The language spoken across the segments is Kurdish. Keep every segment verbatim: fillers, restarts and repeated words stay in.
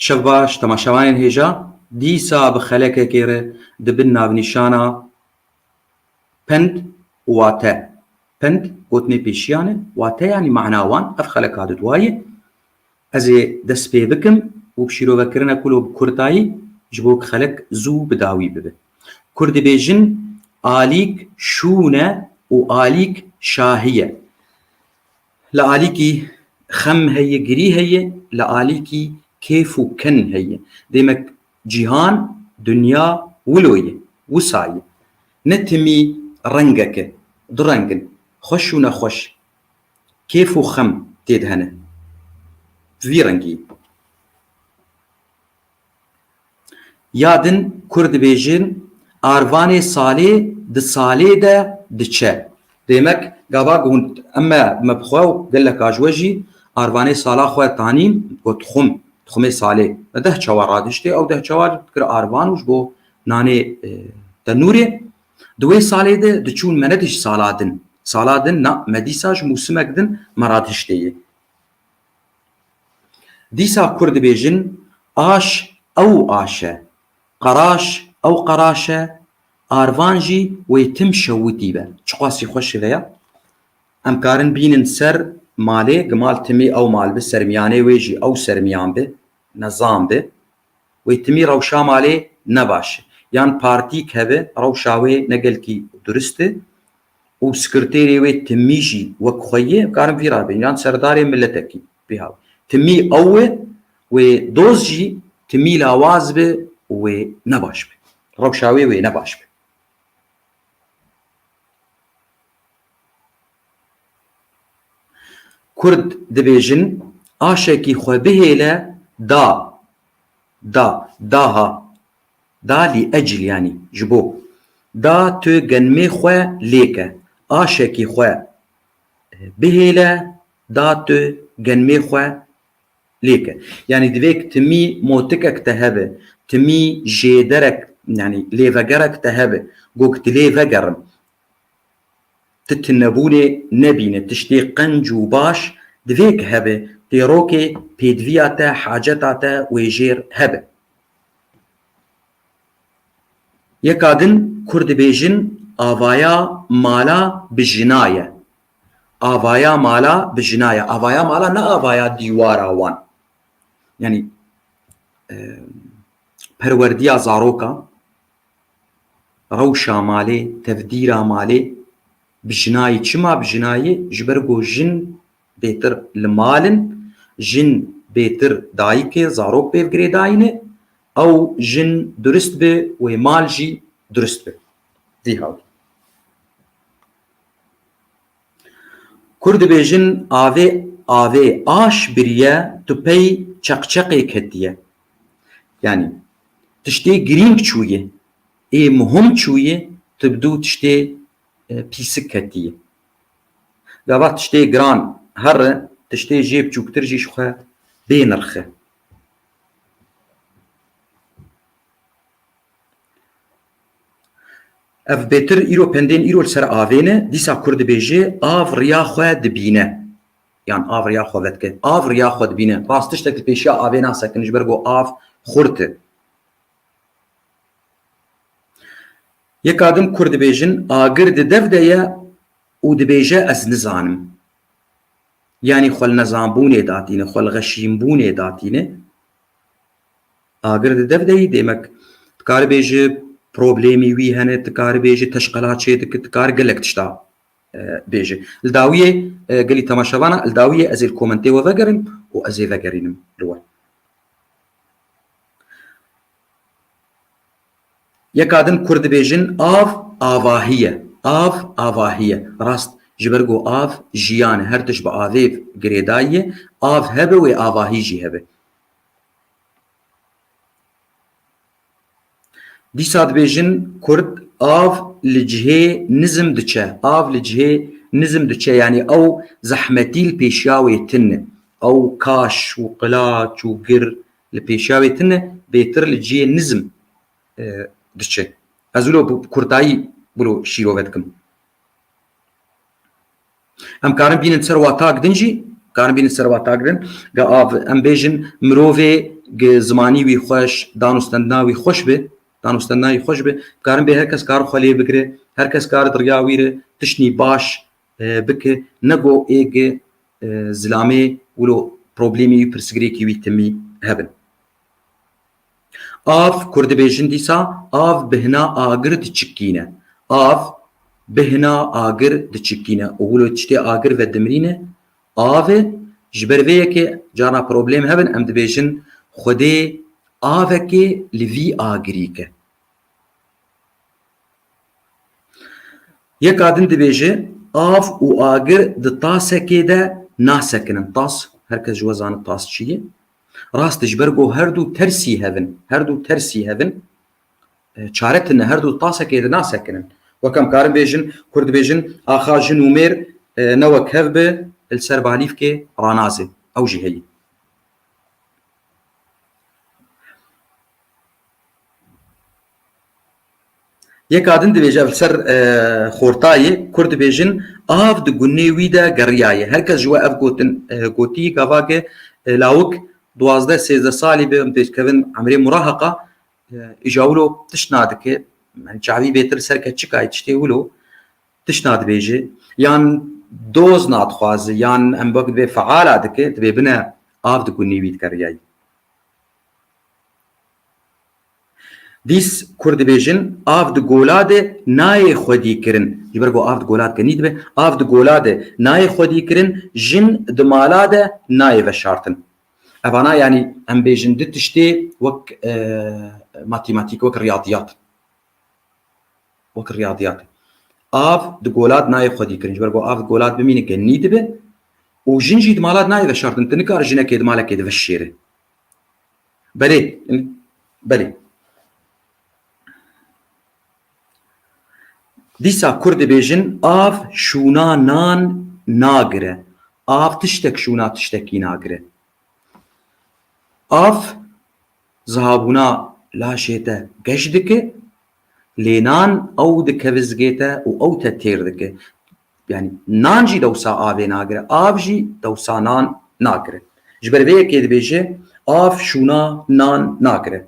Şev baş, temaşevanên hêja. Dîsa bi xelekekê re di bin navnîşana pend û wate. Pend, gotinê pêşiyan e, wate yanî mana wan, ev xeleka di dua ye. Ez ê dest pê bikim û bi şîrovekirina ku lo bi kurtayî, ji bo ku xelek zû bi dawî bibe. Kurd dibêjin, alîk şûn e û alîk şahî ye. Li alîkî xem heye, girî heye, li alîkî kêf û ken heye. Demek cîhan, dinya wilo ye, wisa ye. Ne timî rengek e, du reng in, xweş û nexweş. Kêf û xem tê de hene. Vî rengî. Ya din Kurd dibêjin, arvanê salê di salê de diçe. Demek, gava ku hûn, em me, me bi xwe û geleka ji we jî arvanê sala xwe tanîn, got dixwim, dixwimê salê. Me deh çawa radiştê, ew deh çawa dikir arvan û ji bo nanê, e, tenûrê. Di wê salê de diçûn, me nedît sala din. Sala din na, me dîsa ji mûsimek din me radiştê ye. Dîsa Kurd dibêjin, aş ew aş e, qeraş ew qeraş e, arvan jî wê tim şewitî be. Çiqasî xweş e vêya. Em karin bînin ser malê, gi mal timî ew mal bi, sermiyanê wê jî ew sermiyan bi, nezam bi. Wê timî rewşa malê ne baş e. Yan partîk hebe, rewşa wê ne gelkî durist e û sekreterê wê timî jî wek xwe yê, karin vî rabin, yan serdarê miletekî, vî haw. Timî ew e, wê doz jî timî lawaz be û wê ne baş be. Rewşa wê wê ne baş be. Kurd dibêjin, aşekî xwe bihêle da, da, daha, da lî ecil, yanî ji bo. Da tu genmê xwe lêke, aşekî xwe bihêle, da tu genmê xwe lêke. Yanî divêk timî motikek te hebe, timî jêderek, yanî lêvegerek te hebe, gok dilê vegerim. Tu tinebûnê nebîne, tiştê qenc û baş divêk hebe, têrokê pêdiviya te, haceta te wê jêr hebe. Yeka din Kurd dibêjin, avaya mala bi jina ye. Avaya mala bi jina ye. Avaya mala ne avaya dîwara wan. Yanî, e, perwerdiya zaroka, rewşa malê, tevdîra malê, bi jinayê. Çima bi jinayê? Ji ber ku jin bêtir li mal in, jin bêtir dayikê, zarok pê girêdayî ne, ew jin durist bi, wê mal jî durist bi. Vî hawî. Kurd dibêjin, avê, avê aş biriye, tu pey çeqçeqê ketiye. Yanî, tiştê girîng çûye, ê muhim çûye, tu bi dû tiştê, e, pîsik ketiye. Gava tiştê giran here, tiştê jê biçûktir jî ji xwe bê nirx e. Ev bêtir îro, pendên îro li ser avê ne, dîsa Kurd dibêje, av riya xwe dibîne. Yan av riya xwe vedike. Av riya xwe dibîne. Rast tiştek li pêşiya avê nasekin, ji ber ku av xurt e. Yeka din Kurd dibêjin, agir di dev de ye û dibêje, ez nizanim. Yanî xwe li nezanbûnê datîne, xwe li xeşînbûnê datîne. Agir di dev de yî, demek, dikare bêje, problemî wî hene, dikare bêje, teşqela çê dike, dikare gelek tişta, e, bêje. Li dawiyê, e, gelî temaşevana, li dawiyê ez ê li komentê we vegerim û ez ê vegerînim li we. Yeka din Kurd dibêjin, av avahî ye. Av avahî ye. Rast, ji ber ku av jiyan e, her tişt bi avê girêdayî ye. Av hebe wê avahî jî hebe. Dîsa dibêjin Kurd, av li cihê nizm diçe. Av li cihê nizm diçe, yanî ew zehmetî li pêşiya wê tune. Ew kaş û qilaç û gir li pêşiya wê tune, bêtir li cihê nizm, e, diçe. Ez wilo bi kurtayî wilo şîrove dikim. Em karin bînin ser watak din jî, karin bînin ser watak din. Ga av, em bêjin mirovê gi zimanî wî xweş, dan û stendina wî xweş be, dan û stendina wî xweş be, karin bê her kes kar xwe lê bigire, her kes kar di riya wî re tiştî baş, e, bike, ne go ê gi, e, zilamê wilo problemê wî, pirsgirêkî wî timî hebin. Av, kur dibêjin dîsa, av bihna agir diçikîne. Av bihna agir diçikîne. Û wilo tiştê agir vedimrîne, av e. Ji ber vê yekê carna problem hebin, em dibêjin Xwedê avekê li vî agirî ke. Yeka din dibêje, av û agir di tasekê de nasekinin. Tas, her kes ji we zane tas çi ye. Rast e, ji ber ku her du tersî hevin, her du tersî hevin, e, çare tine, her du tasekê de nasekinin. Wek em karin bêjin, kur dibêjin, axa jin û mêr, e, ne wek hev be, li ser balîfkê ranazê. Ew jî heye. Yeka din dibêje, ev li ser, e, xortayê, kur dibêjin, av di gunê wî de geriyaye. Her kes ji we ev gotin, e, gotî, gava ke, e, lawik duwazdeh sêzdeh salî be, em pêşkevin emrê muraheqa, e, îja wilo tişt nadike, yani çavî bêtir ser keçikayê tiştê wilo tişt nadibêje, yan doz nadixwaze, yan em wek dibê feala dike, dibê bine av di gunê wî digeriyayî. Dîs kur dibêjin, av di gola de nayê xwedî kirin. Ji ber ku av di gola de kenî dibe, av di gola de nayê xwedî kirin, jin di mala de nayê veşartin. Evana, yanî, em bêjin du tiştê wek, e, matîmatîk, wek riyadiyat. Wek riyadiyat. Av di gola de nayê xwedî kirin. Ji ber ku av di gola de bimîne, kenî dibe. Û jin jî di mala de nayê veşartin. Tu nikare jinekê di malekê de veşêre. Belê, belê. Dîsa kur dibêjin, av şûna nan nagire. Av tiştek şûna tiştekî nagire. Av zihabûna laşê te geş dike, lê nan ew dikeve zigê te û ew te têr dike. Yani nan jî dewsa avê nagire, av jî dewsa nan nagire. Ji ber vê yekê dibêje, av şûna nan nagire.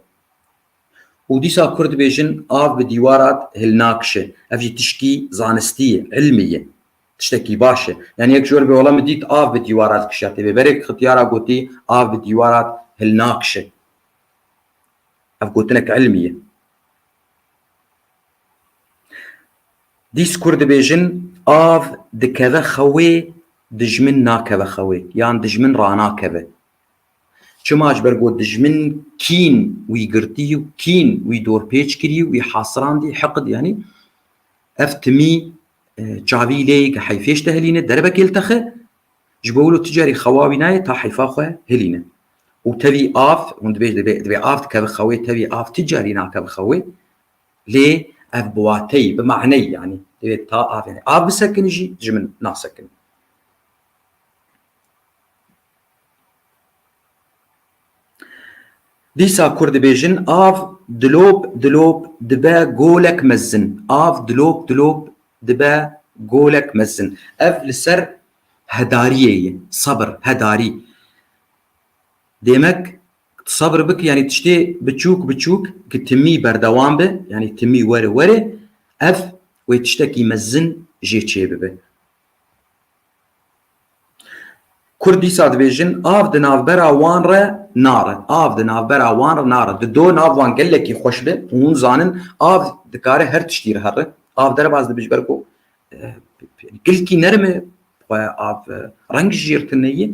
Û dîsa kur dibêjin, av bi dîwara de hilnakişe. Ev jî tişkî zanistî ye, ilmî ye. Tiştekî baş e. Yani yek ji we re bê, wela min dît av bi dîwara dikişe. Tê bê berê xityara gotî, av bi dîwara de hilnakişe. Ev gotinek ilmî ye. Dîs kur dibêjin, av dikeve xewê, dijmin nakeve xewê, yan dijmin ranakeve. Çima? Ji ber ku dijmin kîn wî girtî û kîn wî dorpêç kirî û wî hasirandî, heqid, yanî ev timî, e, çavî lê yê heyfê ji te hilîne, derebekê li te xe, ji bo wilo tu carî xewa wî nayê ta heyfa xwe hilîne. Û tevî av, hûn dibê, dibê, dibê av dikeve xewê, tevî av tu carî nakeve xewê, lê ev bi wateyî, bi maneyî, yanî divê ta av, yanî av bisekinî jî ji min nasekinî. Dîsa kur dibêjin, av dilop dilop dibe golek mezin. Av dilop dilop dibe golek mezin. Ev li ser hedariyê ye. Sabir, hedarî. Demek, tu sabir bik, yanî tiştê biçûk biçûk ki timî berdewam be, yanî timî were were, ev wê tiştekî mezin jê çêbibe. Kur dîsa dibêjin, av di navbera wan re nare. Av di navbera wan re nare. Di do nav wan gelekî xweş be. Hûn zanin, av dikare her tiştî re here. Av derbas dibe ji ber ku, e, gilkî nerm e, xwe av, e, reng jî tune ye.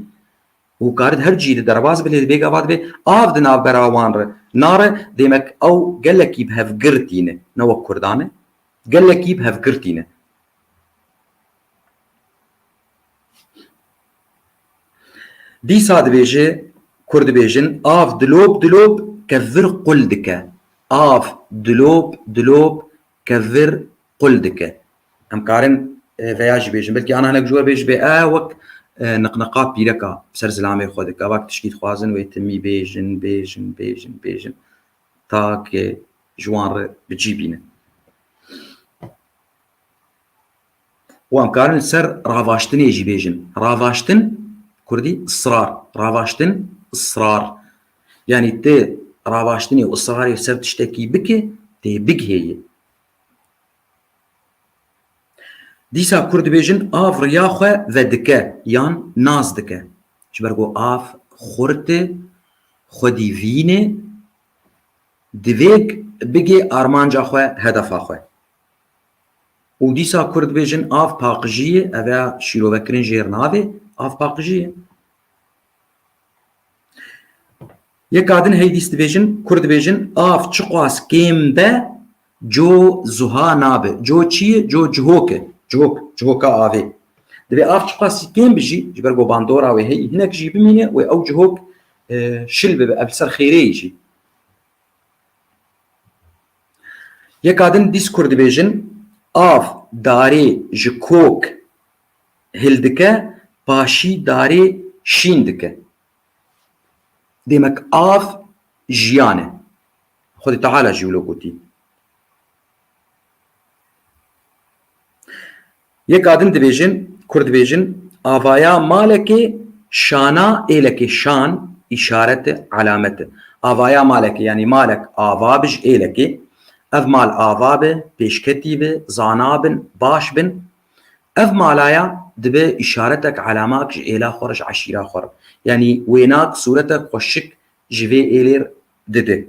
Û karit her cî de derbas be, lê dibê gava dibê av di navbera wan re nare. Demek ew gelekî bi hev girtî ne. Ne wek Kurdan e. Gelekî bi hev girtî ne. Dîsa dibêje, kur dibêjin, av dilop dilop kevir qul dike. Av dilop dilop kevir qul dike. Em karin, e, veya jî bêjin. Belkî ana hinek ji we bêj bê, e, wek, e, niqniqa pîreka ser zilamê xwe dike. Vak tişkî dixwazin wê timî bêjin, bêjin, bêjin, bêjin. Ta ke ji wan re bi cî bînin. Û em karin li ser ravaştinê jî bêjin. Ravaştin, kurdî, israr. Ravaştin, israr. Yanî ti ravaştinê û israrê ser tiştekî bike, tê bigihêyî. Dîsa kur dibêjin av riya xwe vedike yan nas dike. Ji ber ku av xurt e, xwedî vîn e, divêk bigê armanca xwe, hedefa xwe. Û dîsa kur dibêjin av paqijî ye, ev ya şîrovekirin jêr navê, av paqijî ye. Yeka din hey dîs dibêjin, kur dibêjin, av çiqas kêm be, co zuha nabe. Co çi ye? Co cihok e. Cihok, cihoka avê. Divê av çiqas kêm bi jî, ji ber ku bandora wê hey hinek jî bimîne, wê ew cihok, e, şil bibe, ev li ser xêreyê jî. Yeka din dîs kur dibêjin, av darê ji kok hildike, paşî darê şîn dike. Demek av jiyan e. Xwedê Teala jî wilo gotî. Yeka din dibêjin, kur dibêjin, avaya malekê şana êlekê, şan îşaret e, alamet e. Avaya malekê, yanî malek ava bi ji êlekê, ev mal ava be, pêşketî be, zana bin, baş bin. Ev malaya dibe îşaretek, alamak ji êla xwe re, ji eşîra xwe re. Yanî wênak, sûretek xweşik ji vê êlê dide.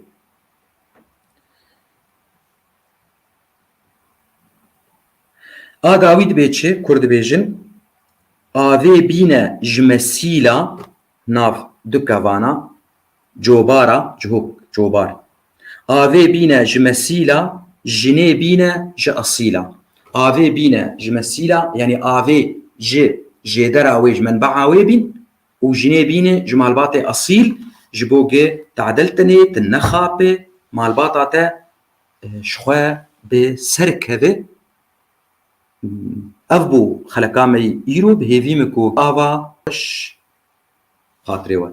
A dawî dibê çi? Kur dibêjin, avê bîne ji mesîla, nav du kevana, cobara, cihok, cobar. Avê bîne ji mesîla, jinê bîne ji esîla. Avê bîne ji mesîla, yanî avê ji jêdera wê, ji menbaa wê bîn û jinê bîne ji malbatê esîl, ji bo ge tadil tenê, tu nexape, malbata te, e, ji xwe bi ser keve. Ev bû xeleka me yî îro, bi hêvî me ku ava xweş xatirê we.